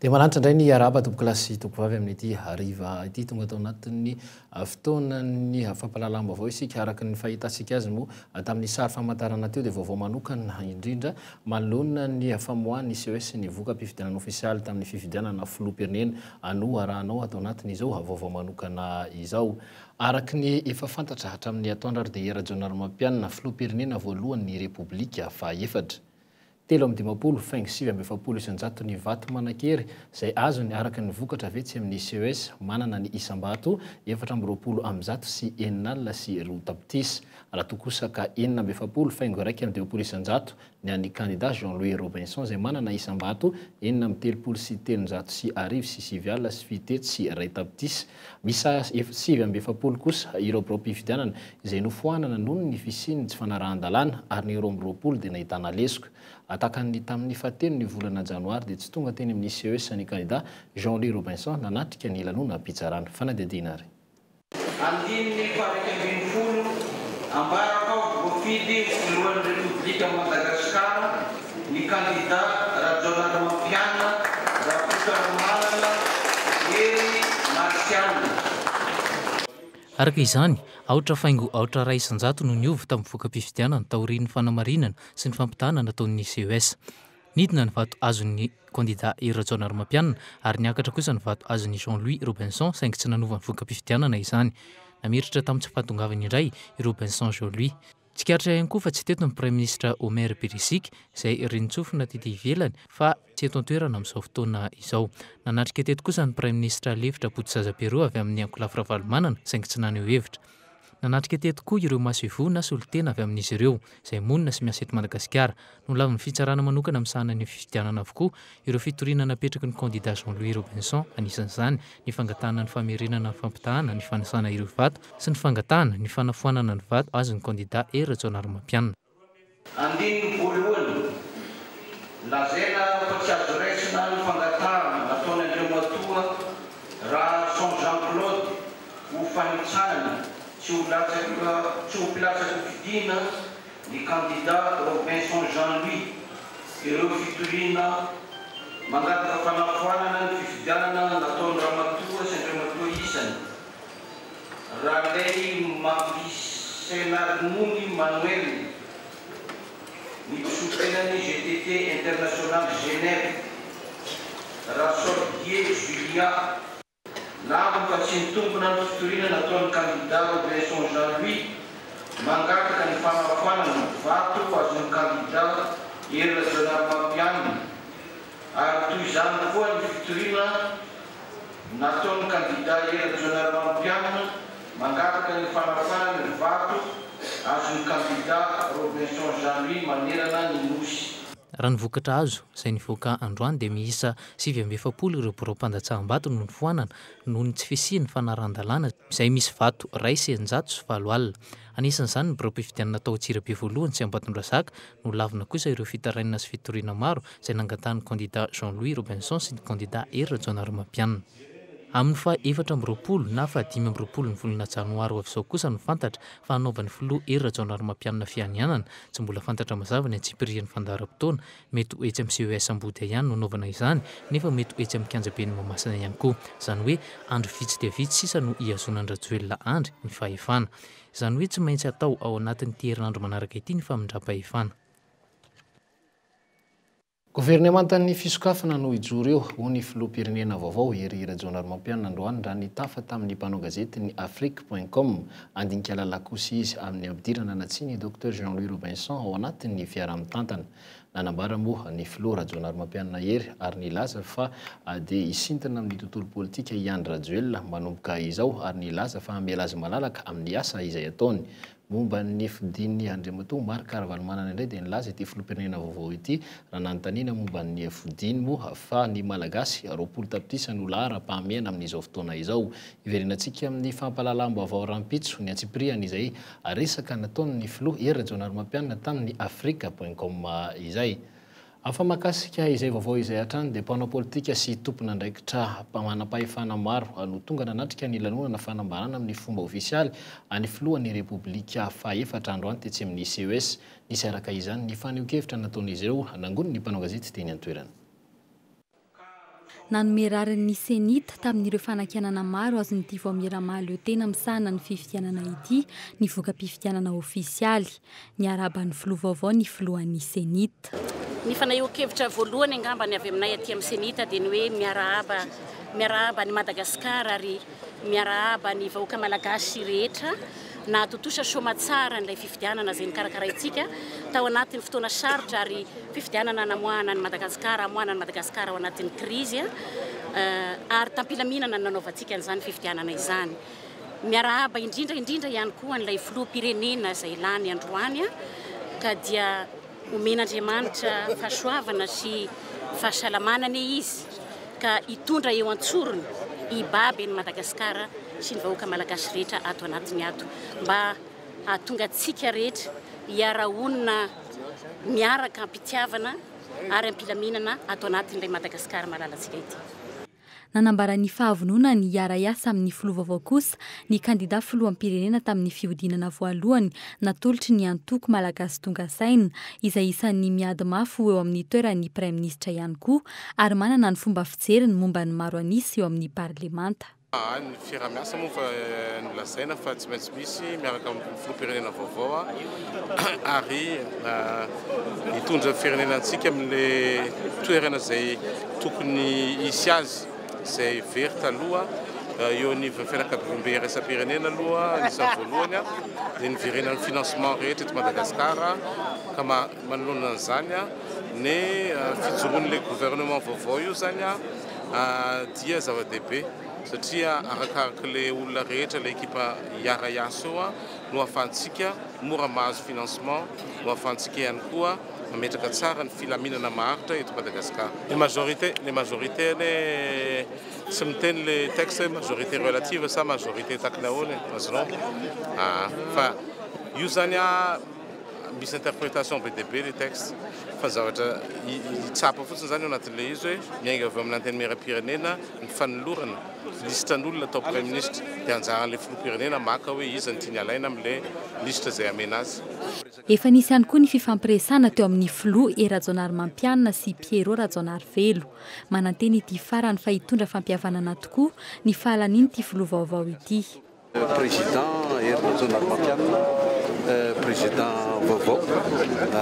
Dia malanitra indray ny arahaba tompokolahy sy tompokovavy amin'ity hariva ity. Tonga tao anatin'ny fotoanan'ny fampahalalam-baovao isika. Araka ny fahitantsika azy moa tamin'ny sary famantarana teo dia vaovao manokana indrindra manoloana ny famoahan'ny CES ny voka-pifidianana ofisialy tamin'ny fifidianana filoham-pirenena no arahanao ato anatin'izao vaovao manokana izao. Araka ny efa fantatra hatramin'ny atoandro ary dia i Rajaonarimampianina filoham-pirenena voalohan'ny Repoblika fahaefatra. 53 faingo 49% ny vato manan-kery izay azony araka ny vokatra avy etsy amin'ny CES manana ny isam-bato 226 602 raha toa kosa ka 46 faingo 51% ny an'ny kandida Jean Louis Robinson izay manana isam-bato 336 901 tapitrisa. Miisa 49 kosa ireo biraom-pifidianana izay nofoanana noho ny fisian'ny tsy fanarahan-dalàna ary ny 22 dia nahitana lesoka. Tahaka ny tamin'ny fahatelo ny volana janoary dia tsy tonga teny amin'ny CES ny kandida Jean Louis Robinson nanatrika ny lanonam-pitsarana. Fanadihadiana ary. Andininy faha-11, Ambarako voafidy ho filohan'ny Repoblikan'i Madagasikara ny kandida Rajaonarimampianina Rakotoarimanana Hery Martial. Araka izany, 0.01% no niova tamin'ny voka-pifidianana taorian'ny fanamarinana sy ny fampitahana nataon'ny CES. Nidina ny vato azon'ny kandida Hery Rajaonarimampianina ary niakatra kosa ny vato azon'i Jean Louis Robinson saingy tsy nanova ny voka-pifidianana izany. Namiratra tamin'ny tsy fahatongavany indray i Robinson Jean Louis. Tsikaritra ihany koa fa tsy teto ny Praiminisitra Omer Beriziky izay renitsofina tety ivelany fa tsy eto an-toerana amin'izao fotoana izao. Nanatrika teto kosa ny Praiminisitra lefitra Botozaza Pierrot avy amin'ny ankolafy Ravalomanana saingy tsy naneho hevitra. Nanatrika teto koa ireo masoivoho na solontena avy amin'izy ireo izay monina sy miasa eto Madagasikara. Nolavin'ny fitsarana manokana misahana ny fifidianana avokoa ireo fitoriana napetraky ny kandida Jean Louis Robinson, anisan'izany ny fangatahana ny famerenana ny fampitahana ny fanisana ireo vato sy ny fangatahana ny fanafoanana ny vato azon'ny kandida Hery Rajaonarimampianina. Andininy voalohany, Lazaina fa tsy azo raisina ny fangatahana nataon'Andriamatoa Raharison Jean Claude ho fanitsanana tsy ho latsaka tsy ho mpilatsa-kofidina ny kandida Robinson Jean Louis ireo fitoriana mangataka fanafoanana ny fifidianana nataon'i Ramatoa sy Andriamatoa isany Ralaimampisainarinony Manoel, ny mpisolotenan'ny GTT International Genève, Rasoldier Julia. Laviny fa tsy nitombina ny fitoriana nataon'ny kandida Robinson Jean Louis mangataka ny fanafoanana ny vato azon'ny kandida Hery Rajaonarimampianina ary toy izany koa ny fitoriana nataon'ny kandida Hery Rajaonarimampianina mangataka ny fanafoanana ny vato azon'ny kandida Robinson Jean Louis manerana ny Nosy. Raha ny vokatra azo, izay nivoaka androany dia miisa 49 ireo biraom-pandatsaham-bato no nofoanana noho ny tsy fisian'ny fanarahan-dalàna izay misy vato 601. Anisan'izany ny biraom-pifidianana tao Antsirabe voalohany sy Ambatondrazaka, nolavina kosa ireo fitarainana sy fitoriana maro izay nangatahan'ny kandida Jean Louis Robinson sy ny kandida Hery Rajaonarimampianina. Amin'ny faha 24 na faha 25 ny volana janoary ho avy izao kosa no fantatra fa hanaovan'ny filoha Hery Rajaonarimampianina fianianana. Tsy mbola fantatra mazava ny antsipirian'ny fandaharam-potoana. Mety ho etsy amin'ny CES Ambodiha ihany no hanaovana izany, nefa mety ho etsy amin'ny kianjaben'i Mahamasina ihany koa. Izany hoe andro vitsy dia vitsy sisa no hihazonan-dRajoelina Andry ny fahefana. Izany hoe tsy maintsy hatao ao anatin'ity herinandro manaraka ity ny famindram-pahefana. Governemantan'ny fisokafana no hijoro eo, hoy ny filoham-pirenena vaovao, Hery Rajaonarimampianina androany raha nitafa tamin'ny mpanao gazetin'ny Afrique point com. Handinika lalan-kosa izy amin'ny hampidirana na tsia ny Docteur Jean Louis Robinson ao anatin'ny fiaraha-mitantana. Nanambara moa ny filoha Rajaonarimampianina Hery ary nilaza fa dia hisintona amin'ny tontolo politika i Andry Rajoelina manomboka izao ary nilaza fa hamela azy malalaka amin'ny asa izay ataony. Momba ny fodian'i Andriamatoa Marc Ravalomanana indray dia nilaza ity filoham-pirenena vaovao ity raha nanontaniana momba ny fodiany moa fa ny Malagasy 20 tapitrisa no laharam-pahamehana amin'izao fotoana izao. Hiverenantsika amin'ny fampahalalam-baovao rahampitso ny antsipirihany izay resaka nataon'ny filoha Hery Rajaonarimampianina tamin'ny Africa point com izay. Hafa mahakasika izay vaovao izay hatrany dia mpanao politika sy tompon'andraikitra manam-pahefana maro no tonga nanatrika ny lanonana fanambarana amin'ny fomba ofisialy an'ny filohan'ny Repoblika fahaefatra androany tetsy amin'ny CES. Nisy araka izany ny fanehoan-kevitra nataon'izy ireo nangonin'ny mpanao gazety teny an-toerana. Nanome rariny ny Cenit tamin'ireo fanakianana maro azon'ity vaomiera mahaleo tena misahana ny fifidianana ity ny voka-pifidianana ofisialy. Niarahaba ny filoha vaovao ny filohan'ny Cenit. Ny fanehoan-kevitra voalohany angamba ny avy aminay aty amin'ny Cenit dia ny hoe miarahaba, miarahaba an'i Madagasikara ary miarahaba ny vahoaka malagasy rehetra nahatontosa soamatsara an'ilay fifidianana izay nokarakaraintsika tao anatin'ny fotoana sarotra ary fifidianana namoahana an'i Madagasikara, hamoahana an'i Madagasikara ao anatin'ny krizy ary tam-pilaminana no nanaovantsika an'izany fifidianana izany. Miarahaba indrindra indrindra ihany koa an'ilay filoham-pirenena izay lany androany ka dia omen'Andriamanitra fahasoavana sy fahasalamana anie izy ka hitondra eo an-tsorony hibaby an'i Madagasikara sy ny vahoaka malagasy rehetra ato anatiny ato mba hahatonga antsika rehetra hiara-honina miaraka am-pitiavana ary am-pilaminana ato anatin'ilay Madagasikara malalantsika ity. Nanambara ny fahavononany hiara-hiasa amin'ny filoha vaovao kosa ny kandida filoham-pirenena tamin'ny fihodinana voalohany natolotry ny antoko Malagasy Tonga Saina, izay isan'ny miady mafy ho eo amin'ny toeran'ny praiminisitra ihany koa ary manana ny fomba fijeriny momba ny maro an'isa eo amin'ny parlemanta. Ny fiaraha-miasa moa fa nolazaina fa tsy maintsy misy miaraka amin'ny filoham-pirenena vaovao ary hitondra ny firenena antsika amin'ilay toerana izay tokony hisy azy izay very taloha eo anivon'ny fianakaviambe iraisam-pirenena aloha anisan'ny voalohany dia niverenan'ny financement rehetra eto Madagasikara ka manoloana an'izany ny fijoroan'ilay gouvernement vaovao io izany dia zava-dehibe satria arakaraka ilay olona rehetra, ilay ekipa hiara-hiasa eo no ahafahantsika mora mahazo financement, no ahafahantsika ihany koa mametraka tsara ny filaminana maharitra eto Madagasikara. Ny majorité, ny majorité anie tsy miteny ilay texte hoe majorité relative sa majorité takina ahoana e, azonao? Fa io zany misy interprétation be dia be ilay texte fa ny zavatra tsapa fotsiny izany ao anatin'ilay izy hoe miainga avy eo amin'ny antenimieram-pirenena ny fanolorana lisitra an'olona atao praiminisitra dia anjaran'ilay filoham-pirenena maka hoe iza no tiany alaina amin'ilay lisitra izay hamena azy. Efa nisy ihany koa ny fifampiresahana teo amin'ny filoha Hery Rajaonarimampianina sy Pierrot Rajaonarivelo. Manantena ity farany fa hitondra fampihavanana tokoa ny fahalanian'ity filoha vaovao ity. Président Hery Rajaonarimampianina, Président vaovao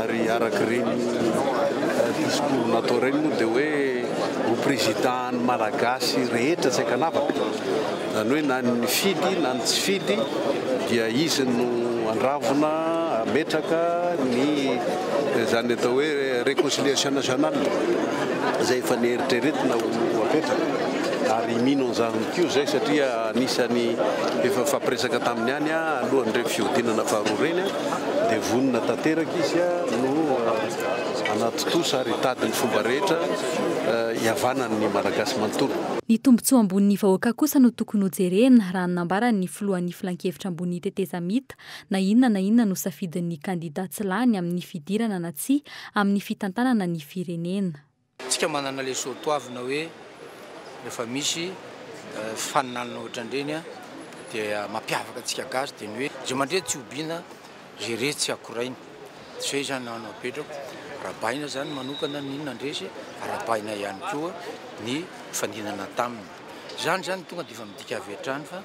ary araka ireny discours natao ireny moa dia hoe ho Président an'ny Malagasy rehetra tsy ankanavaka, izany hoe na ny nifidy na ny tsy fidy dia izy no handravona, hametraka ny izany atao hoe réconciliation nationale izay efa neritreretina ho apetraka ary mino an'izany koa izay satria anisan'ny efa nifampiresaka taminy ihany alohan'ireny fihodinana faharoa ireny dia vonona tanteraka izy no hanatontosa ary hitady ny fomba rehetra hihavanan'ny Malagasy manontolo. Ny tombontsoa ambonin'ny vahoaka kosa no tokony hojerena, raha ny nambaran'ny filohan'ny filankevitra ambonin'ny tetezamita, na inona na inona no safidin'ny kandida tsy lany amin'ny fidirana na tsia amin'ny fitantanana ny firenena. Tsika manana le soatoavina hoe rehefa misy fifaninanana ohatran'ireny dia mampiavaka antsika gasy dia ny hoe izay mandre tsy hobiana, izay resy tsy akoraina. Zay zany no apetrako. Arahabaina zany manokana ny nandresy, arahabaina ihany koa ny nifaninana taminy. Zany zany tonga dia efa midika avy hatrany fa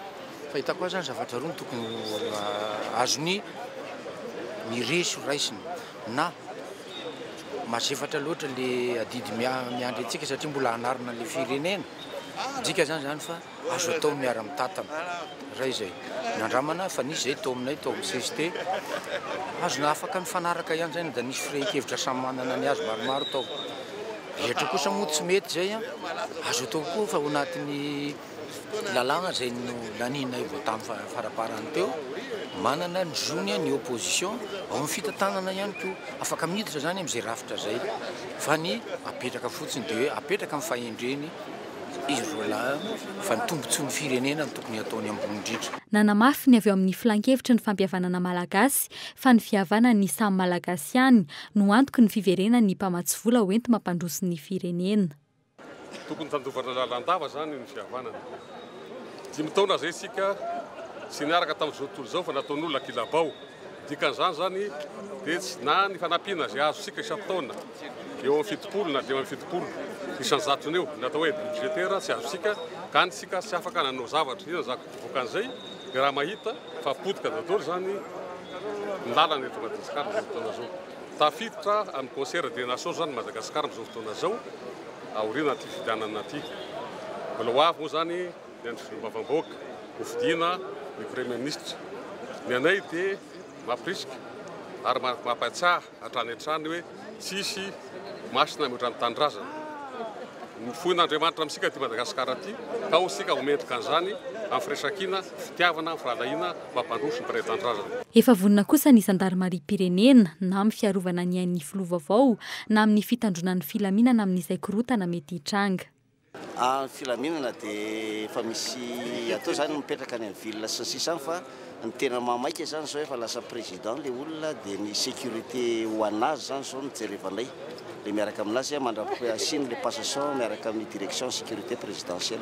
fahitako azy zany zavatra roa no tokony ho azony ny resy ho raisina na Mazefatra loatra le adidy miandry antsika satria mbola hanarina le firenena. Midika zany zany fa azo atao ny miara mitatana. Ray zay. Nandramana fa nisy zay tao aminay tao amin'ny CST. Azona afaka nifanaraka ihany zay da nisy firehin-kevitra samy manana ny azy maromaro tao. Rehetra kosa moa tsy mety zay an. Azo atao koa fa ao anatin'ny Lalàna izay nolanianay vao tamin'ny faraparany teo, manana ny zony ny opposition ao amin'ny fitantanana ihany koa, afaka miditra izany amin'izay rafitra izay, fa ny apetraka fotsiny dia hoe apetraka amin'ny fahendreny izy roalahy fa ny tombotsoan'ny firenena no tokony hataony ambony indrindra. Nanamafy ny avy ao amin'ny Filankevitry ny Fampihavanana Malagasy fa ny fihavanan'ny samy Malagasy ihany no antoky ny fiverenan'ny mpamatsy vola hoenti-mampandroso ny firenena. Tokony tandovana lalandava izany ny fihavanana. Dimy taona izay isika tsy niaraka tamin'izao tontolo izao fa nataon'olona ankilabao. Dikan'izany izany dia tsy na ny fanampiana izay azontsika isan-taona eo amin'ny 70 na 75. isan-jatony eo, ny atao hoe aide budgétaire tsy azontsika, ka any isika tsy afaka nanao zavatra. Inona izany vokan'izay? Dia raha mahita fa potika daholo izany ny lalana eto Madagasikara amin'izao fotoana izao. Tafiditra amin'ny concert des nations izany Madagasikara amin'izao fotoana izao aorianan'ity fifidianana ity. Mbola ho avy moa izany ny andro solombavambahoaka hofidiana ny Premier ministre. Ny anay dia mampirisika ary mampatsiahy hatrany hatrany hoe tsisy masina mihoatra ny tanindrazana. Nofoin'Andriamanitra amintsika ity Madagasikara ity ka ao isika ho mendrika an'izany amin'ny firaisankina, fitiavana, firahalahiana mampandroso ny mpiray tanindrazana. Efa vonona kosa ny zandarimariam-pirenena na amin'ny fiarovana ny ain'ny filoha vaovao na amin'ny fitandroana ny filaminana amin'izay korontana mety hitranga. Ny filaminana dia efa misy atao izany mipetraka any amin'ny ville sy ny sisa any fa ny tena mahamaika izany izao efa lasa président ilay olona dia ny sécurité ho an'azy izany izao no jerevanay ilay miaraka aminazy mandra-pihasiany ilay passation miaraka amin'ny direction sécurité présidentielle.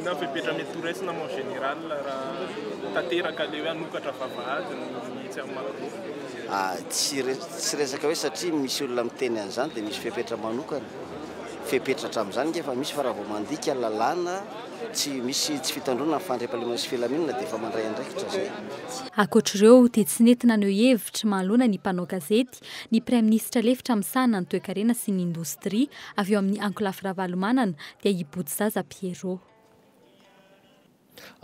Inona ny fepetra mety ho raisina moa en général raha tanteraka ilay hoe hanokatra vavahady ny etsy amin'ny Magro? Tsy tsy resaka hoe satria misy olona miteny an'izany dia misy fepetra manokana. Fepetra hatramin'izany ange efa misy fa raha vao mandika lalàna tsy misy tsy fitandroana ny fandriampahalemana sy filaminana dia efa mandray andraikitra izay. Ankoatr'ireo dia tsy nety naneho hevitra manoloana ny mpanao gazety Ny Praiminisitra lefitra misahana ny toekarena sy ny indostria avy eo amin'ny ankolafy Ravalomanana dia i Botozaza Pierrot.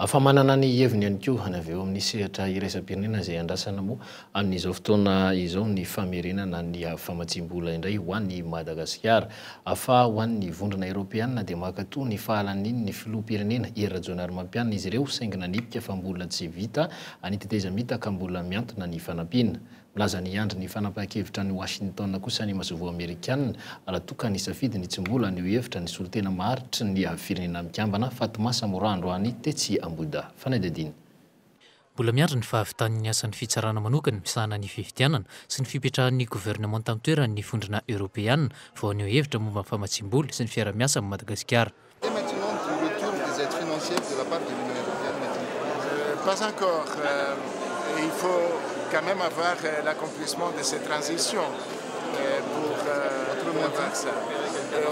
Fa manana ny heviny ihany koa ny avy eo amin'ny sehatra iraisam-pirenena izay andrasana moa amin'izao fotoana izao ny famerenana ny famatsiam-bola indray ho an'i Madagasikara. Fa ho an'ny Vondrona Eoropeanina dia mankatoa ny fahalanian'ny filoham-pirenena Hery Rajaonarimampianina izy ireo saingy nanipika fa mbola tsy vita ny tetezamita ka mbola mihantona ny fanampiana. Milaza ny hiandry ny fanapahan-kevitra any Washington kosa ny masoivoho amerikana raha toa ka nisafidy ny tsy mbola haneho hevitra ny solontena maharitry ny Firenena Mikambana, Fatma Samoura androany tetsy Ambohidahy. Fanadihadiana. Mbola miandry ny fahavitan'ny asan'ny fitsarana manokana misahana ny fifidianana sy ny fipetrahan'ny governemanta amin'ny toerany ny Vondrona Eoropeana vao haneho hevitra momba ny famatsiam-bola sy ny fiaraha-miasa amin'i Madagasikara. Et maintenant du retour des aides financières de la part de l'Union européenne maintenant Pas encore. Il faut quand même avoir l'accomplissement de cette transition pour avoir ça.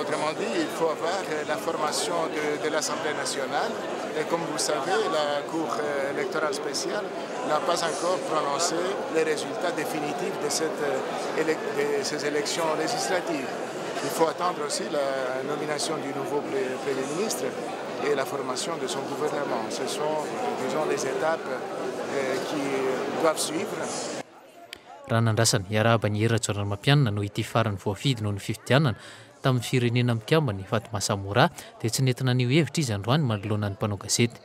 Autrement dit, il faut avoir la formation de, de l'Assemblée nationale. Et comme vous savez, la Cour électorale spéciale n'a pas encore prononcé les résultats définitifs de, cette, de ces élections législatives. Il faut attendre aussi la nomination du nouveau Premier ministre et la formation de son gouvernement. Ce sont, disons, les étapes qui doivent suivre. Raha nandrasana hiarahaba an'i Hery Rajaonarimampianina noho ity farany voafidy noho ny fifidianana tamin'ny Firenena Mikambana i Fatma Samoura dia tsy nety naneho hevitra izy androany manoloana ny mpanao gazety.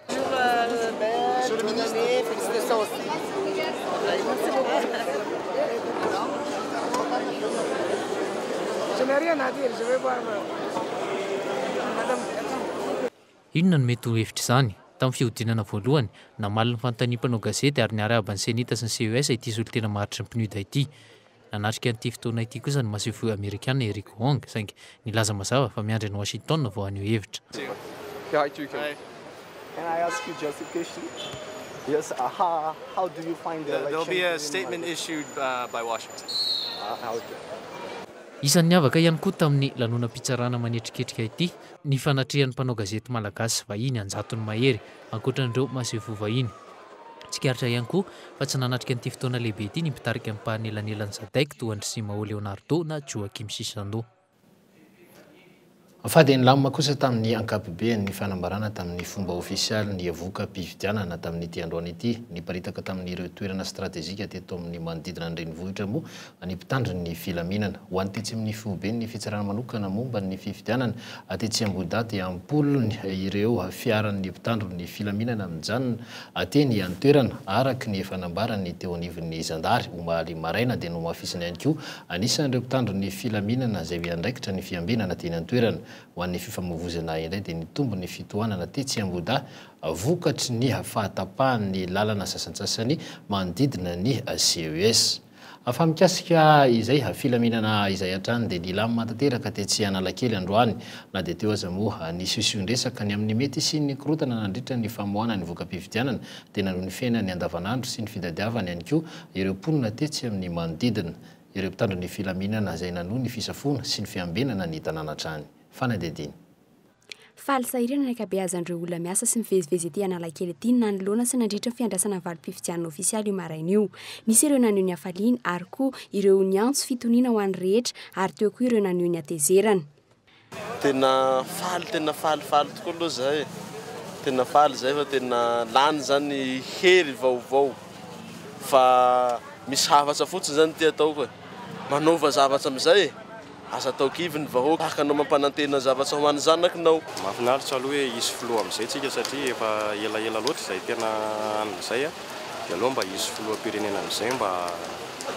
Inona no mety ho hevitr'izany? Tamin'ny fihodinana voalohany, namaly ny fanontanian'ny mpanao gazety ary niarahaba ny Cenit sy ny CES ity solontena maharitry ny PNUD ity. Nanatrika an'ity fotoana ity kosa ny masoivoho amerikana Eric Wong, saingy nilaza mazava fa miandry an'i Washington vao haneho hevitra. Isan'ny niavaka ihany koa tamin'ny lanonam-pitsarana manetriketrika ity ny fanatrehan'ny mpanao gazety malagasy sy vahiny an-jatony mahery, ankoatra an'ireo masoivoho vahiny. Tsikaritra ihany koa fa tsy nanatrika an'ity fotoana lehibe ity ny mpitarika ny mpanelanelany Sadec toa an-dry Simao Leonardo na Joaquim Chissano. Fa dia nilamina kosa tamin'ny ankapobeny ny fanambarana tamin'ny fomba ofisialy ny voka-pifidianana tamin'ity androany ity. Niparitaka tamin'ireo toerana stratejika teto amin'ny manodidina ny renivohitra moa ny mpitandro ny filaminana. Ho an'ny tetsy amin'ny foiben'ny fitsarana manokana momba ny fifidianana tetsy Ambohidahy dia am-polony ireo fiaran'ny mpitandro ny filaminana mijanona teny an-toerana. Araka ny efa nambaran'ny teo anivon'ny zandary omaly maraina dia nohamafisina ihany koa anisan'ireo mpitandro ny filaminana izay miandraikitra ny fiambenana teny an-toerana. Ho an'ny fifamoivozana indray dia nitombo ny fitohanana tetsy Ambohidahy vokatry ny fahatapahan'ny lalana sasantsasany manodidina ny CES. Fa mikasika izay filaminana izay hatrany dia nilamina tanteraka tetsy Analakely androany na dia teo aza moa ny siosion-dresaka ny amin'ny mety hisian'ny korontana nandritra ny famoahana ny voka-pifidianana dia nanohy ny fiainany andavanandro sy ny fitadiavany ihany koa ireo mponina tetsy amin'ny manodidina ireo mpitandro ny filaminana izay nanohy ny fisafoana sy ny fiambenana ny tanàna hatrany. Fanadihadiana. Faly sahirana ny ankabeazan'ireo olona miasa sy mivezivezy ety Analakely ety nanoloana sy nandritra ny fiandrasana ny valim-pifidianana ofisialy io maraina io. Nisy ireo naneho ny hafaliany ary koa ireo niantso fitoniana ho an'ny rehetra ary teo koa ireo naneho ny hatezerany. Tena faly tena falifaly tokoa aloha zahay e! Tena faly zahay fa tena lany zany hery vaovao fa misy hafatra fotsiny zany ty ataoko e! Manaova zavatra amizay e! Aza atao kivy ny vahoaka, tahaka anao mampanantena zavatra ho an'ny zanakinao. Mahafinaritra aloha hoe hisy filoha amin'izay tsika satria efa elaela loatra izay tena anona izay a, dia aleo mba hisy filoham-pirenena amin'izay mba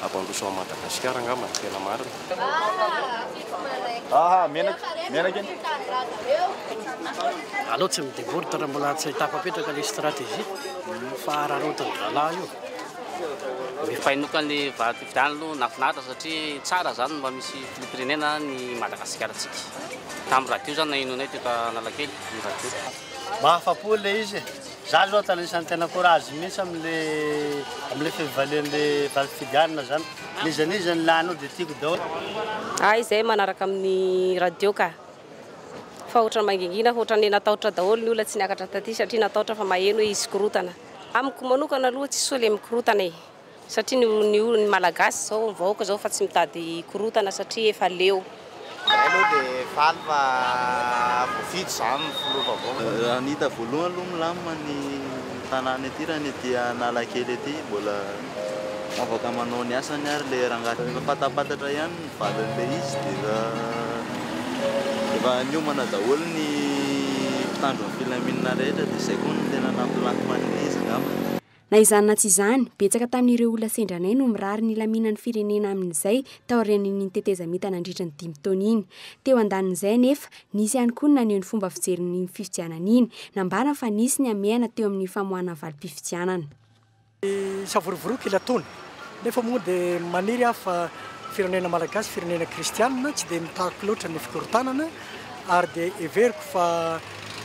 hampandroso an'i Madagasikara angamba ny tena marina. Aleo tsy mi-deborde raha mbola tsy tafapetraka le stratégie fa araraotin'ny dralahy io. Ny fainoka ny valim-pifidianana aloha nahafinaritra satria tsara zany mba misy filoham-pirenena ny Madagasikara-tsika. Tamin'ny radio zany nahenoanay teto Analakely ny radio. Mahafa-po le izy e! Za zao anisan'ny tena courage mihitsy amle amle fivalian'le valim-pifidianana zany. N'iza n'iza ny lany eo de tiako daholo. Hay izay manaraka amin'ny radio ka. Fa ohatran'ny mangingina fa ohatran'ny natahotra daholo ny olona tsy niakatra taty satria natahotra fa maheno hoe hisy korotana. Amiko manokana aloha tsy soa le mikorotana e! Satria ny ny ny malagasy zao ny vahoaka zao fa tsy mitady korotana satria efa leo. Zay aloha dia faly fa voafidy izany ny filoha vaovao. Raha ny hita voalohany aloha milamina ny tanàna ety raha ny ety Analakely ety mbola afaka manao ny asany ary le rangahy efa fantapantatra ihany ny valin'ilay izy dia efa efa niomana daholo ny mpitandro ny filaminana rehetra dia izay koa no tena nampilamina an'ilay izy angamba. Na izany na tsy izany, betsaka tamin'ireo olona sendra anay no mirary ny hilaminan'ny firenena amin'izay taorian'iny tetezamita nandritra ny dimy taona iny. Teo andanin'izay anefa, nisy ihany koa ny naneho ny fomba fijeriny iny fifidianana iny. Nambarany fa nisy ny hamehana teo amin'ny famoahana ny valim-pifidianana. Savorovoroka ilay ataony. Nefa moa dia maniry aho fa firenena malagasy, firenena kristianina, tsy dia mitaky loatra ny fikorontanana ary dia heveriko fa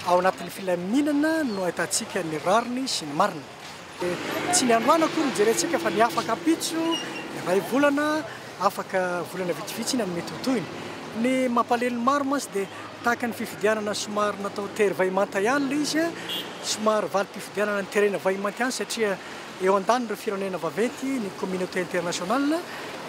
ao anatin'ny filaminana no ahitantsika ny rariny sy ny marina. Tsy ny androany akory no jerentsika fa ny afaka ampitso, iray volana, afaka volana vitsivitsy iny no mety ho tohiny. Ny mampalahelo ny maro mantsy dia tahaka ny fifidianana somary natao tery vahimanta ihany ilay izy, somary valim-pifidianana noterena vahimanta ihany satria eo andanin'ireo firenena vaventy ny communauté internationale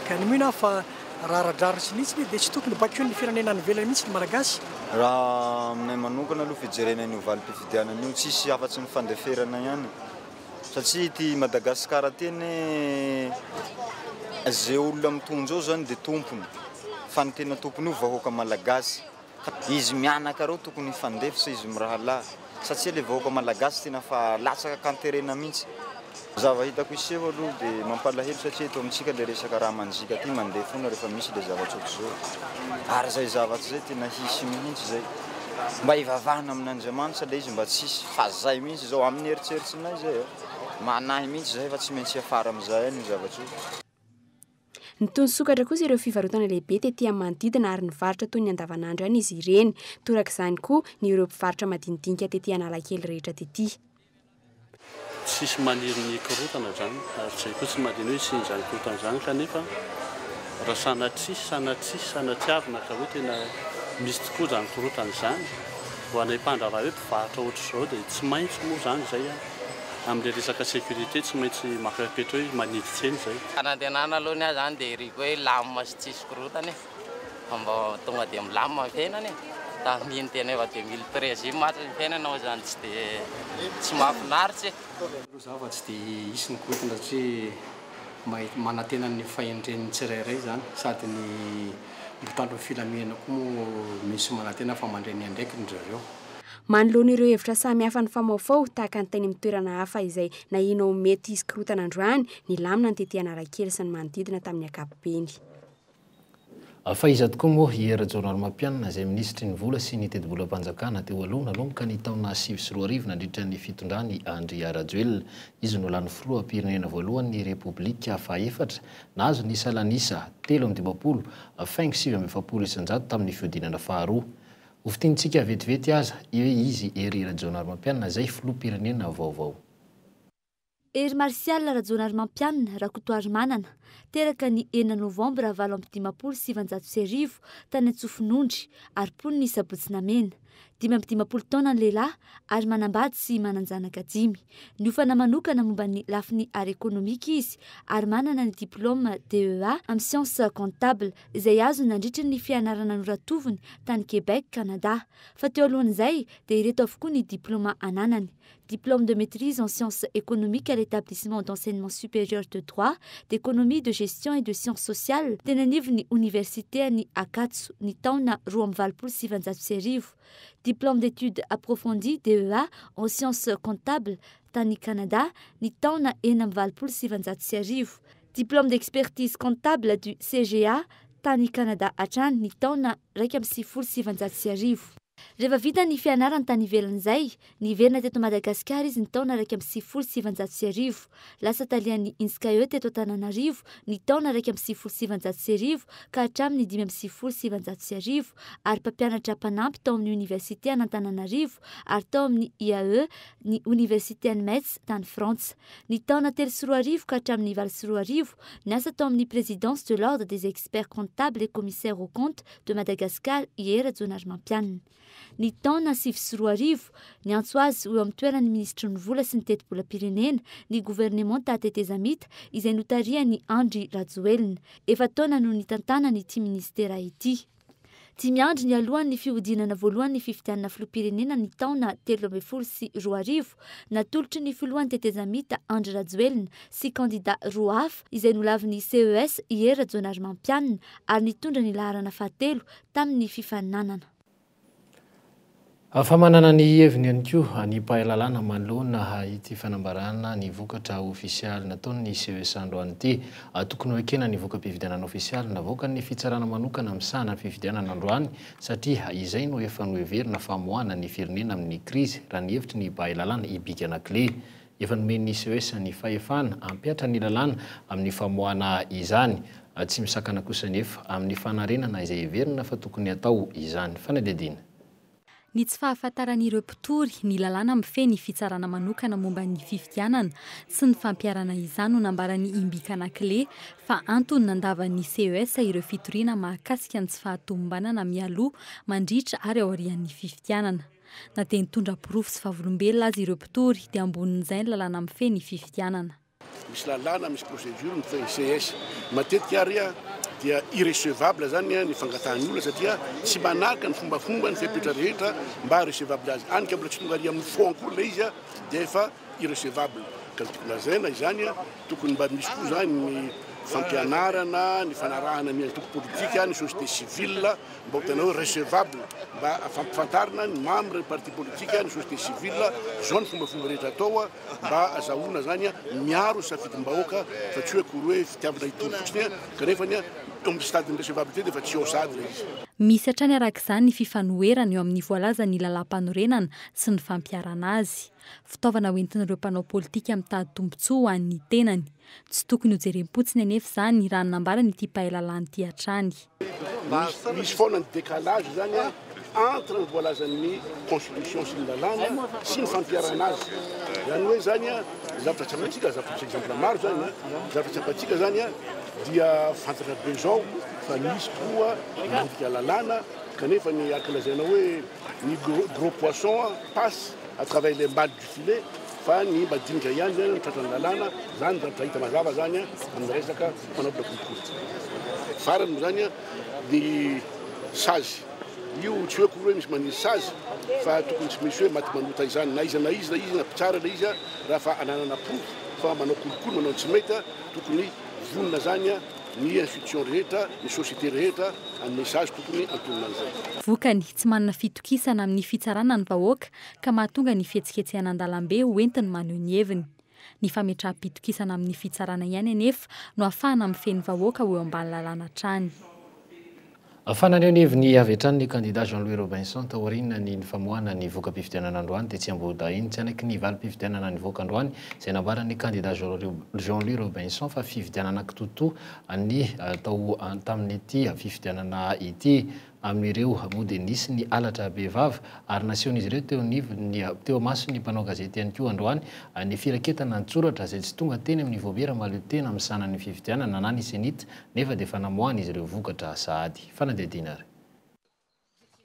ka ny mino aho fa raha ara-drariny sy ny hitsiny dia tsy tokony baikoin'ny firenena any ivelany mihitsy ny Malagasy. Raha aminay manokana aloha fijerena an'io valim-pifidianana io tsisy afa-tsy ny fandeferana ihany satria ity Madagascar ity anie ze olona mitondra eo zany de tompony fa ny tena tompony io vahoaka Malagasy Izy mianaka reo tokony hifandefitra izy mirahalahy satsia le vahoaka malagasy tena fa latsaka kanterena mintsy. Zava hitako hiseho aloha de mampalahelo satria eto amintsika le resaka raha manjika ty mandeha fona rehefa misy le zavatra otrzao ary zay zavatra zay tena hisy mihintsy zay mba hivavahana amin'Andriamanitra le izy mba tsy hisy fa zay mihintsy zao amin'ny eritseritrinay zay a manahy mihintsy zahay fa tsy maintsy hiafara amizay any io zavatra io. Nitohy nisokatra kosa ireo fivarotana lehibe tety amin'ny manodidina ary nivarotra toy ny andavanandro ihany izy ireny. Toraka izany koa ny ireo mpivarotra madinidinika tety Analakely rehetra tety. Tsisy maniry ny hikorontana izany ary izay koa tsy manino hoe hisian'izany korontana izany kanefa raha sanatria, sanatria, sanatriavina ka hoe tena misy tokoa izany korontana izany, ho anay mpandraharaha hoe mpivarotra ohatr'izao dia tsy maintsy moa izany izay an! Amin'ilay resaka sécurité tsy maintsy maka fepetra hoe manidy tsena izay. Fanantenana aloha ny ahy zany dia iriko hoe hilamina sy tsisy korontana e, fa mba tonga dia milamina ny fiainana e, tamin'iny tena efa 2013 iny mantsy ny fiainana ohatr'izany tsy dia tsy mahafinaritra e. Aloha za fa tsy dia hisy ny korontana satria mahay manantena ny fahendren'ny tsirairay izany sady ny mpitandro ny filaminana koa moa misy manantena fa mandray ny andraikiny ry zareo. Manoloana ireo hevitra samihafa nifamahofaho tahaka ny tany amin'ny toerana hafa izay nahiana ho mety hisy korontana androany, nilamina ny tety Analakely sy ny manodidina tamin'ny ankapobeny. Fa iza tokoa moa i Hery Rajaonarimampianina izay minisitry ny vola sy ny tetibolam-panjakana teo aloha nanomboka ny taona 2009 nandritra ny fitondrany Andry Rajoelina. Izy no lany filoham-pirenena voalohan'ny Repoblika fahaefatra nahazo ny salanisa 53.49% tamin'ny fihodinana faharoa. Ho fintinintsika vetivety aza hoe izy Hery Rajaonarimampianina izay filoham-pirenena vaovao. Hery Martial Rajaonarimampianina Rakotoarimanana, teraka ny enina novambra 1958 tany Antsofinondry ary mponin'i Sabotsy Namehana. 55 taona ny lehilahy ary manambady sy manan-janaka dimy. Niofana manokana momba ny lafiny ara-ekonomika izy ary manana ny diplaoma DEA amin'ny sciences comptables izay azony nandritra ny fianarana noratoviny tany Québec, Canada. Fa teo alohan'izay dia ireto avokoa ny diplaoma ananany, Diplôme de maîtrise en sciences économiques à l'établissement d'enseignement supérieur de droit, d'économie, de gestion et de sciences sociales teny anivon'ny oniversitean'i Ankatso ny taona 1982, Diplôme d'études approfondies, DEA, en sciences comptables tany Canada ny taona 1986, Diplôme d'expertise comptable du CGA tany Canada hatrany ny taona 1991. Rehefa vita ny fianarany tany ivelany izay, niverina teto Madagasikara izy ny taona 1991. Lasa talehan'ny INSCAE teto Antananarivo ny taona 1991 ka hatramin'ny 1995 ary mpampianatra mpanampy tao amin'ny Oniversite an'Antananarivo ary tao amin'ny IAE ny Oniversite an'i Metz tany Frantsa. Ny taona 2003 ka hatramin'ny 2008, niasa tao amin'ny Présidence de l'Ordre des Experts Comptables et Commissaires aux Comptes de Madagascar i Hery Rajaonarimampianina. Ny taona 2009, niantso azy ho eo amin'ny toeran'ny minisitry ny Vola sy ny Tetibolam-pirenena ny governemanta tetezamita izay notarihan'i Andry Rajoelina. Efa-taona no nitantanany ity minisitera ity. Dimy andro nialohan'ny fihodinana voalohany ny fifidianana filoham-pirenena ny taona 2013, natolotry ny filohan'ny tetezamita Andry Rajoelina sy kandida roa hafa izay nolavin'ny CES i Hery Rajaonarimampianina ary nitondra ny laharana fahatelo tamin'ny fifaninanana. Fa manana ny heviny ihany koa ny mpahay lalàna manoloana ity fanambarana ny vokatra ofisialy nataon'ny CES androany ity. Tokony ho ekena ny voka-pifidianana ofisialy navoakan'ny fitsarana manokana misahana ny fifidianana androany satria izay no efa noheverina fa hamoahana ny firenena amin'ny krizy raha ny hevitry ny mpahay lalàna i Bigana Clé. Efa nomen'ny CES ny fahefana hampihatra ny lalàna amin'ny famoahana izany. Tsy misakana kosa anefa amin'ny fanarenana izay heverina fa tokony hatao izany. Fanadihadiana. Ny tsy fahafantaran'ireo mpitory ny lalàna mifehy ny fitsarana manokana momba ny fifidianana sy ny fampiharana izany no nambaran'i Imbi Kanakle fa antony nandavan'ny CES ireo fitoriana mahakasika ny tsy fahatomombanana mialoha, mandritra ary aorian'ny fifidianana. Na dia nitondra porofo sy vavolombelona aza ireo mpitory dia ambonin'izay ny lalàna mifehy ny fifidianana. Misy lalàna, misy procédure mifehy ny ces. Matetika ary dia irrecevable zany ny fangatahan'ny olona satria tsy manaraka ny fombafomba, ny fepetra rehetra mba recevable azy. Any ka mbola tsy tonga ary amin'ny fond akory ilay izy dia efa irrecevable. Ka ny tiako lazaina izany, tokony mba misy koa zany ny fampianarana, ny fanarahana ny antoko politika, ny société civile mba ho tena hoe recevable, mba fampifantarina ny membre ny parti politika, ny société civile, izao ny fombafomba rehetra atao. Mba azahoana zany miaro ny safidim-bahoaka fa tsy hoe akory hoe fitiavana hitory fotsiny kanefa ny eo amin'ny stade ny recevabilité dia efa tsy eo sahady ilay izy. Misy hatrany araka izany ny fifanoherana eo amin'ny voalazan'ny lalàmpanorenana sy ny fampiharana azy. Fitaovana hoentin'ireo mpanao politika mitady tombontsoa ho an'ny tenany. Tsy tokony hojerem-potsiny anefa izany raha ny nambaran'ity mpahay lalàna ity hatrany. Misy foana ny décalage zany entre ny voalazan'ny constitution sy ny lalàna sy ny fampiharana azy. Izany hoe zany ny zavatra tsapantsika, zavatra misy exemple maro zany, ny zavatra tsapantsika zany dia fantatra be zao fa misy tokoa mandika lalàna kanefa ny araka lazaina hoe ny gros poisson passe à travers les malles du filet fa ny madinika ihany zany no tratran'ny lalàna, zany zavatra hita mazava zany amin'ny resaka fanaovana kolikoly. Farany moa zany ny sazy, io tsy hoe akory hoe misy manisy sazy fa tokony tsy misy hoe maty manota izany na iza na iza izy na mpitsara ilay izy raha fa ananana porofo fa manao kolikoly manao ny tsy mety tokony vonona zany ny institution rehetra, ny société rehetra hanome sazy tokony antonona an'izay. Vokany, tsy manana fitokisana amin'ny fitsarana ny vahoaka ka mahatonga ny fihetsiketsehana an-dalambe ho entiny maneho ny heviny. Ny fametraham-pitokisana amin'ny fitsarana ihany anefa no ahafahana mifehy ny vahoaka ho eo ambany lalàna hatrany. Fa naneho ny heviny avy hatrany ny kandida Jean Louis Robinson taorian'ny nifamoahana ny voka-pifidianana androany tetsy Ambohidahy. Tsy hanaiky ny valim-pifidianana nivoaka androany izay nambaran'ny kandida Jean Louis Robinson fa fifidianana kitoatoa ny tao tamin'ity fifidianana ity. Amin'ireo moa dia nisy ny halatra bevava ary nasehon'izy ireo teo anivon'ny teo imason'ny mpanao gazety ihany koa androany ny firaketana an-tsoratra izay tsy tonga teny amin'ny vaomiera mahaleo tena misahana ny fifidianana na ny Cenit nefa dia efa namoahan'izy ireo vokatra sahady. Fanadihadiana ary.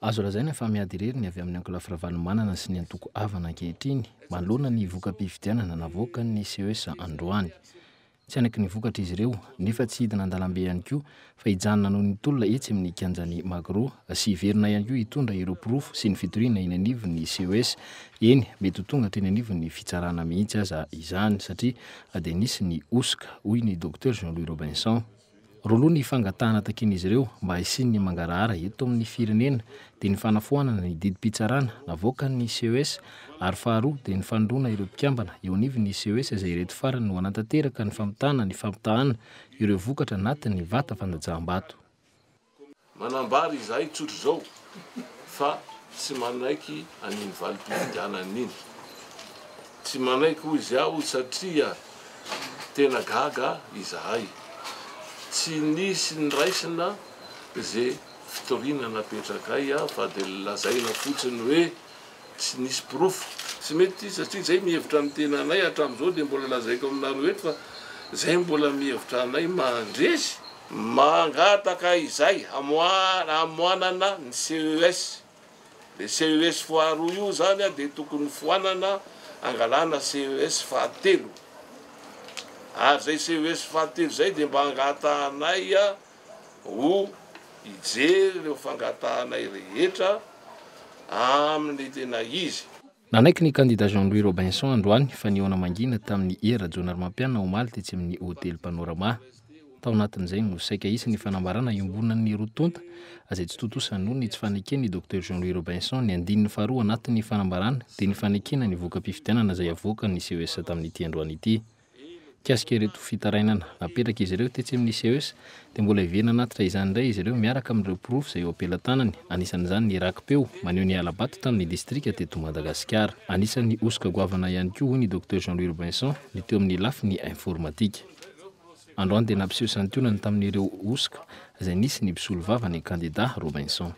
Azo lazaina fa miady irery ny avy amin'ny ankolafy Ravalomanana sy ny antoko Avana ankehitriny manoloana ny voka-pifidianana navoakan'ny CES androany. Tsy hanaiky ny vokatra izy ireo, nefa tsy hidina an-dalambe ihany koa fa hijanona noho ny tolona etsy amin'ny kianjan'ny Magro sy hiverina ihany koa hitondra ireo porofo sy ny fitoriana eny anivon'ny CES. Eny, mety ho tonga hatreny anivon'ny fitsarana mihitsy aza izany satria dia nisy ny hosoka, hoy ny Docteur Jean Louis Robinson. Roa loha ny fangatahana takian'izy ireo mba hisian'ny mangarahara eto amin'ny firenena dia ny fanafoanana ny didim-pitsarana navoakan'ny CES ary faharoa dia ny fanondroana ireo mpikambana eo anivon'ny CES izay ireto farany no hanatanteraka ny famitana ny fampitahana ireo vokatra anatin'ny vata fandatsaham-bato. Manambara izahay tsotra izao fa tsy manaiky an'iny valim-pifidianana iny. Tsy manaiky hoy izy aho satria tena gaga izahay. Tsy nisy niraisina ze fitoriana napetrakay fa de lazaina fotsiny hoe tsy nisy porofo. Tsy mety ity satria zay mihevitra ny tenanay hatramizao de mbola lazaiko aminareo eto fa zay mbola mihevitra anay mandresy. Mangataka izay hamoanana ny CES. Le CES faharoa io zany dia tokony foanana angalana CES fahatelo. Ary zay CES fahatelo zay dia mba angatahanay ho hijery ireo fangatahanay rehetra amin'ny tena izy. Nanaiky ny kandida Jean Louis Robinson androany fa nihaona mangina tamin'i Hery Rajaonarimampianina omaly tetsy amin'ny hotely Panorama. Tao anatin'izay no saika hisy ny fanambarana iombonan'ny roa tonta izay tsy tontosa noho ny tsy faneken'ny Docteur Jean Louis Robinson ny andininy faharoa anatin'ny fanambarana dia ny fanekena ny voka-pifidianana izay avoakan'ny CES tamin'ity androany ity. Mikasika ireto fitarainana napetrak'izy ireo tetsy amin'ny CES dia mbola hiverina hanatitra izany indray izy ireo miaraka amin'ireo porofo izay eo am-pelatanany, anisan'izany ny raki-peo maneho ny hala-bato tamin'ny distrika teto Madagasikara. Anisan'ny hosoka goavana ihany koa hoy ny Docteur Jean Louis Robinson ny teo amin'ny lafiny informatika. Androany dia nampiseho santionany tamin'ireo hosoka izay nisy ny mpisolovava ny kandida Robinson.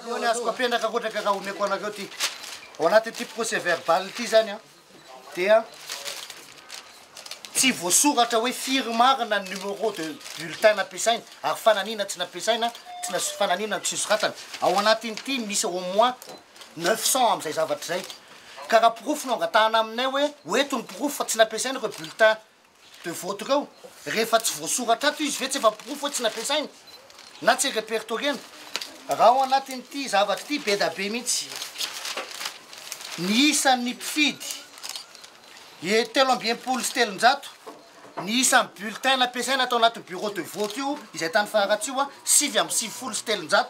Voalohany azoko ampianaka ankoatra ka raha omeko anareo ity. Ao anatin'ity procès verbal ity izany an, dia tsy voasoratra hoe firy marina ny numéro de bulletin nampiasaina ary fananina tsy nampiasaina, tsy nas- fananina tsy nosoratana. Ao anatin'ity misy au moins 900 amin'izay zavatra izay. Ka raha porofo no angatahana aminay hoe hoeto ny porofo fa tsy nampiasaina ireo bulletin de vote ireo, rehefa tsy voasoratra ato izy ve tsy efa porofo hoe tsy nampiasaina na tsy repertoriena? Raha ao anatin'ity zavatra ity be da be mihitsy ny isan'ny mpifidy e 363, ny isan'ny bulletin nampiasaina tao anatin'ny bureau de vote io izay tany Faharatsiho 399.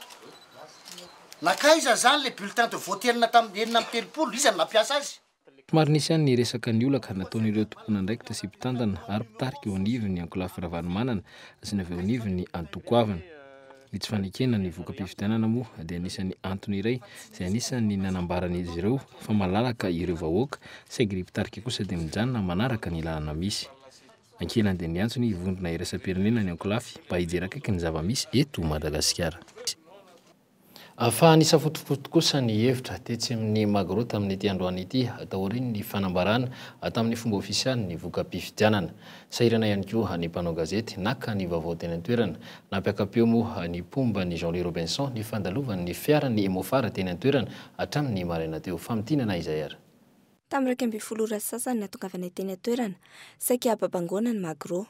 Nankaiza izany le bulletin de vote enina tamin'ny 36, iza no nampiasa azy? Somary nisy ihany ny resaka niolaka nataon'ireo tompon'andraikitra sy mpitantana ary mpitarika eo anivon'ny ankolafy Ravalomanana sy ny avy eo anivon'ny antoko Avana. Ny tsy fanekena ny voka-pifidianana moa dia anisan'ny antony iray izay anisan'ny nanambaran'izy ireo fa malalaka ireo vahoaka saingy ny mpitarika kosa dia mijanona manaraka ny lalana misy. Ankilany dia niantso ny vondrona iraisam-pirenena ny ankolafy mba hijery akaiky ny zava-misy eto Madagasikara. Fa nisafotofoto kosa ny hevitra tetsy amin'ny Magro tamin'ity androany ity taorian'ny fanambarana tamin'ny fomba ofisialy ny voka-pifidianana. Sahirana ihany koa ny mpanao gazety naka ny vaovao teny an-toerana. Nampiaka-peo moa ny mpomba an'i Jean Louis Robinson ny fandalovan'ny fiaran'ny Emofara teny an-toerana hatramin'ny maraina teo. Famintinana izay ary. Tamin'ny 11 ora sy sasany nahatongavanay teny an-toerana, saika babangoana ny Magro.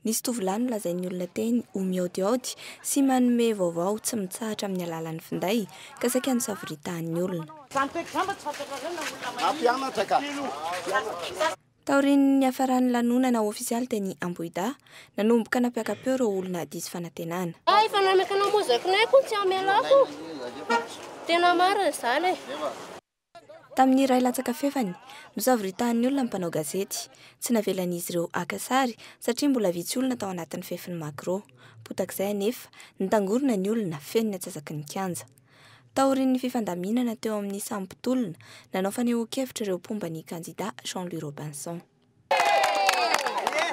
Nisy tovolahy nolazain'ny olona teny ho mihaodihaody sy manome vaovao tsy mitsahatra amin'ny alalan'ny finday ka saika nosavoritahan'ny olona. Taorian'ny niafaran'ny lanonana ofisialy teny Ambohidahy, nanomboka nampiaka-peo ireo olona diso fanantenana. Efa nameko namozako nay koa tsy hamelako. Tena marina izany e. Tamin'ny iray latsaka fefany, nosavoritahan'ny olona ny mpanao gazety. Tsy navelan'izy ireo haka sary satria mbola vitsy olona tao anatin'ny fefin'ny Magro. Potak'izay anefa, nitangorona ny olona, feno ny antsasaky ny kianja. Taorian'ny fifandaminana teo amin'ny samy mpitolona, nanao fanehoan-kevitra ireo mpomba ny kandida Jean Louis Robinson.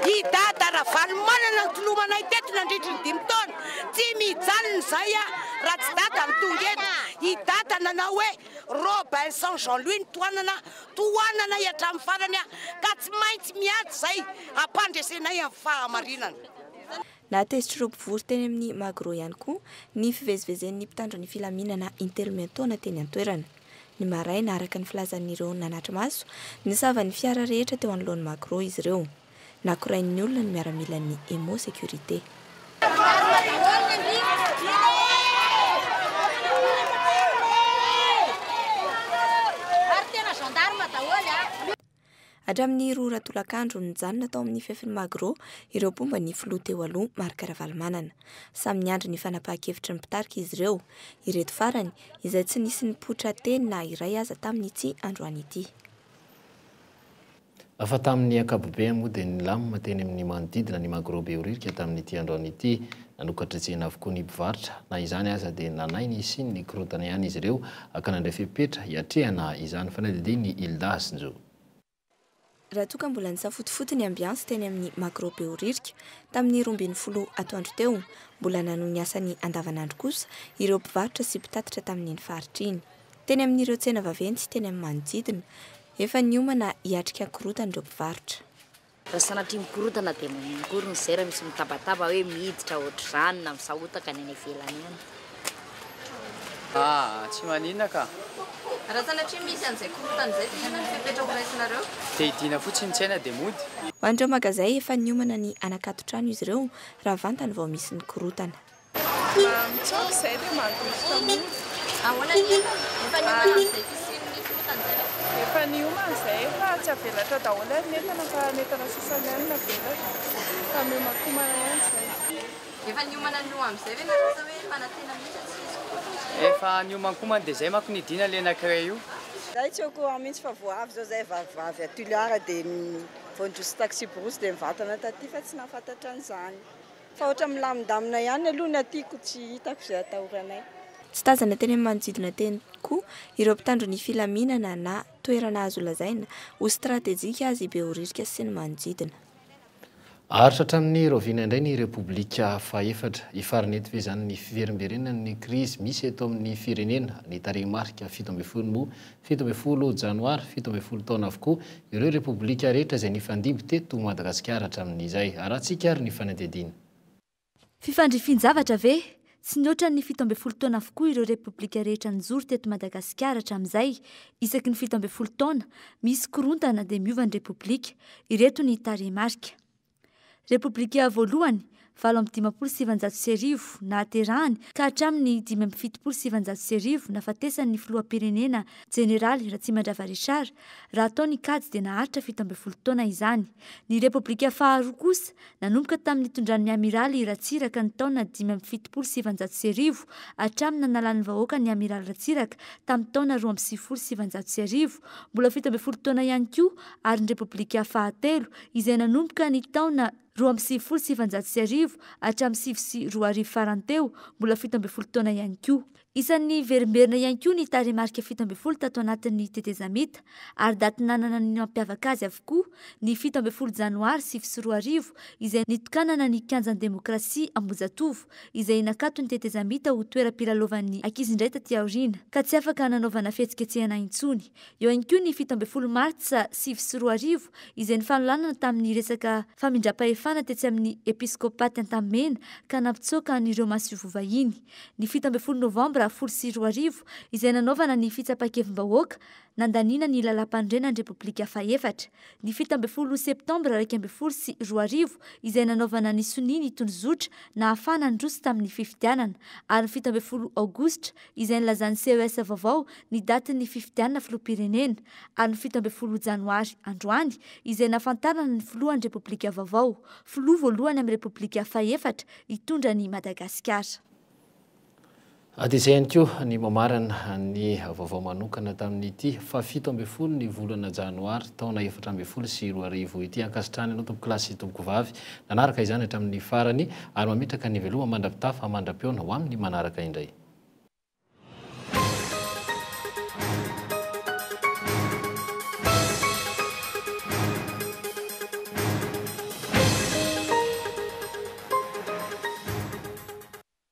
I Dada Ravalomanana nitolomanay teto nandritry ny dimy taona. Tsy mijanona izay raha tsy Dada no tonga eto. I Dada nanao hoe Robinson Jean Louis no tohanana, tohananay hatramin'ny farany ka tsy maintsy miady izay hampandresenay amin'ny fahamarinana. Nahatezitra ireo mpivory teny amin'ny Magro ihany koa ny fivezivezen'ny mpitandro ny filaminana intelo miantaona teny an-toerana. Ny maraina, araka ny filazan'ireo nanatri-maso, nisava ny fiara rehetra teo anoloan'ny Magro izy ireo. Nakorain'ny olona ny miaramilan'ny Emmo Sécurité. Hatramin'ny 2 ora tolakandro, nijanona tao amin'ny fefin'ny Magro ireo mpomba ny filoha teo aloha Marc Ravalomanana. Samy niandry ny fanapahan-kevitry ny mpitarika izy ireo. Ireto farany, izay tsy nisy nipoitra teny na iray aza tamin'ity androany ity. Fa tamin'ny ankapobeny moa dia nilamina teny amin'ny manodidina ny Magro Behoririka tamin'ity androany ity. Nanokatra tsena avokoa ny mpivarotra. Na izany aza dia nanahy ny hisian'ny korontana ihany izy ireo ka nandray fepetra hiatrehana izany fanadihadian'i Hilda Hasinjo. Raha toa ka mbola nisafotofoto ny ambiansy teny amin'ny Magro Behoririka tamin'ny 12 atoandro teo, mbola nanohy ny asany andavanandro kosa ireo mpivarotra sy mpitatitra tamin'iny faritra iny. Teny amin'ireo tsena vaventy teny amin'ny manodidina, efa niomana hiatrika korontana ireo mpivarotra. Raha sanatria mikorontana dia mikorona izay raha misy mitabataba hoe miditra ohatr'izany na misahotaka ny any ivelany any. Ah, tsy maninona ka. Raha sanatria misy an'izay korontana izay dia inona ny fepetra ho raisinareo? Dia hidiana fotsiny ny tsena dia mody. Ho an'ireo magazay, efa niomana ny hanakaton-trano izy ireo raha vantany vao misy ny korontana. Mitsoaka izay dia mandositra mody. Ahoana ny entana? Efa niomana amin'izay fisian'ny korontana izay ve? Efa niomana izay fa tsy avelatra daholo ary ny entana fa ny entana sasany ihany no avelatra. Fa miomankomana ihany izay. Efa niomana ny ho amin'izay ve nareo sa hoe manantena mihitsy tsy hisy korontana? Efa niomankomana dia izay manko nidina ilay anankiray io. Zay tsy au courant mihitsy fa vao avy zao zay vavy à Tuléar dia vao nidroso taxi brousse dia nivantana taty fa tsy nahafantatra an'izany. Fa ohatra milamindamina ihany aloha ny aty ko tsy hitako izay atahoranay. Tsy tazana teny amin'ny manodidina teny koa ireo mpitandro ny filaminana na toerana azo lazaina ho stratejika azy i Behoririka sy ny manodidina. Haharitra hatramin'ny rahoviana indray ny Repoblika fahefatra? Hifarana eto ve izany ny fiverimberenan'ny krizy misy eto amin'ny firenena? Ny tarehimarika 17 moa, 17 janoary, 17 taona avokoa ireo Repoblika rehetra izay nifandimby teto Madagasikara hatramin'izay. Arahantsika ary ny fanadihadiana. Fifandrifian-javatra ve? Tsy nihoatra ny 17 taona avokoa ireo Repoblika rehetra nijoro teto Madagasikara hatramin'izay. Isaky ny 17 taona, misy korontana dia miova ny Repoblika. Ireto ny tarehimarika. Repoblika voalohany, 1958 nahaterahany ka hatramin'ny 1975 nahafatesan'ny filoham-pirenena Jeneraly Ratsimandrava Richard, raha atao ny kajy dia naharitra 17 taona izany. Ny Repoblika faharoa kosa, nanomboka tamin'ny nitondran'ny Amiraly Ratsiraka ny taona 1975 hatramin'ny nanalan'ny vahoaka ny Amiraly Ratsiraka tamin'ny taona 1992, mbola 17 taona ihany koa, ary ny Repoblika fahatelo izay nanomboka ny taona 1992 hatramin'ny 2009 farany teo, mbola 17 taona ihany koa. Isan'ny niverimberina ihany koa ny tarehimarika 17 tato anatin'ny tetezamita, ary daty nanana ny nampiavaka azy avokoa ny 17 janoary 2009 izay nitokanana ny kianjan'ny demokrasia Ambohijatovo, izay nakaton'ny tetezamita ho toeram-pilalaovan'ny ankizy indray taty aoriana, ka tsy afaka nanaovana fihetsiketsehana intsony. Eo ihany koa ny 17 martsa 2009 izay nifanolanana tamin'ny resaka famindram-pahefana tetsy amin'ny Episkopaty Antanimena ka nampitsoaka an'ireo masoivoho vahiny. Ny 17 novambra 2010 izay nanaovana ny fitsapan-kevim-bahoaka nandaniana ny lalàmpanorenan'ny Repoblika fahefatra. Ny 17 septambra 2011 izay nanaovana ny sonia ny tondrozotra nahafahana nandroso tamin'ny fifidianana ary ny 17 aogositra izay nilazan'ny CES vaovao ny datin'ny fifidianana filoham-pirenena ary ny 17 janoary androany izay nahafantarana ny filohan'ny Repoblika vaovao, filoha voalohany amin'ny Repoblika fahefatra hitondra an'i Madagasikara. Dia izay ihany koa ny mamarana ny vaovao manokana tamin'ity faha 17 ny volana janoary taona 2014 ity. Ankasitrahana anao tompokolahy sy tompokovavy nanaraka izany hatramin'ny farany ary mametraka ny veloma mandra-pitafa mandra-pihaona ho amin'ny manaraka indray.